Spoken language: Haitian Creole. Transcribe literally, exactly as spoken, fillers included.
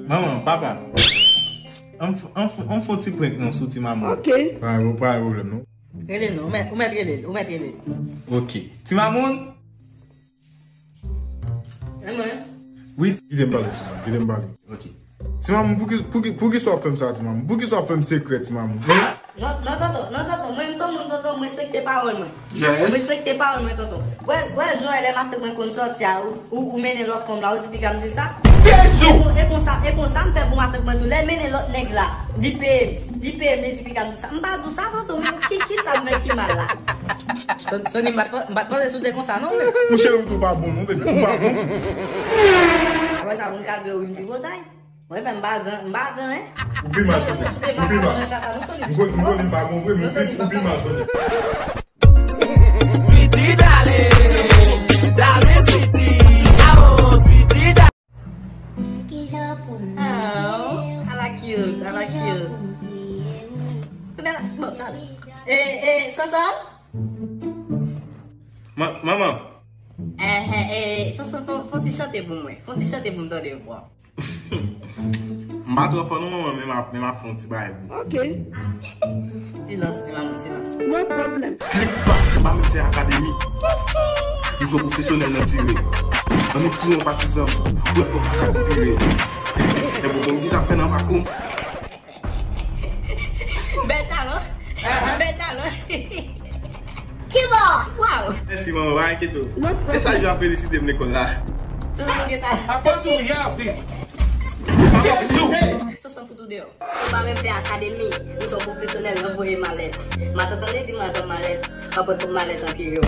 Manman, papa, ann f-, ann f-, ann fè yon ti prank non sou ti mamoun. Ok. Pa gen, pa gen pwoblèm non. Rele l non, ou mèt, ou mèt rele l, ou mèt rele l. Ok. Ti mamoun? E mwen? Wi. Kite m pale, Suzanne, kite m pale. Ok. Ti mamoun, pou ki, pou ki, pou ki sa w fè m sa, ti mamoun? Pou ki sa w fè m sekrè, ti mamoun? Hein? Non, non, tonton, non, tonton, mwen, m se yon moun, tonton, m respekte pawòl mwen. Yes. M respekte pawòl mwen, tonton. Wè, wè, jan lè matant mwen konn sòti a, ou, ou, ou mennen lòt fanm la, ou di piga m di sa? Jezi! E kon-, e konsa, e konsa, m fè pou matant mwen tou. Lè l mennen lòt nèg la, li peye m, li peye m, li di piga m di sa. M pa di w sa, tonton, men ki, ki sa m fè ki mal la? Son-, Sony, m pa t, m pa t panse si w te konsa, non, men. Ou cheri, ou tou pa bon, non, baby, ou pa bon. Apre sa, moun ka di yo, wi, m pi botay. Mwen menm m pa di, m pa di anyen. Ou pi mal, Sony. Ou pi mal. M konn, m konn li pa bon vre, men ou pi, ou pi mal, Sony. Sweetie, darling, darling, sweetie, oh, sweetie, darling. Oh, ala cute, ala cute. Bon, gade. E, e, Sonson? Ma-, manman. Eh, eh, eh, Sonson, fè, fè yon ti chante pou mwen. Fè yon ti chante pou m tande vwa. M pa twò fò non, manman, men m ap, men m ap fè yon ti bagay pou ou. Ok. Silans, ti mamoun, silans. No problem. Klik bak, m pa menm fè akademi. M se yon pwofesyonèl nan tire. Ann nou tire yon patizan, pou wè kòman sa konpile. E bon, bon, ki sa fè nan makou? Bèl talan. Bèl talan. Kibò? Waw. Mèsi, manman, pa enkyete w. No problem. E chak jou ap felisite m lekòl la. Tout moun gen talan. Akoz ou ye atis. Akoz ou. Sonson fout ou deyò. Ou pa menm fè akademi. Ou se yon pwofesyonèl, anvoye malèt. Matant an li di mwen pran malèt. Mwen pran tout malèt an piye yo.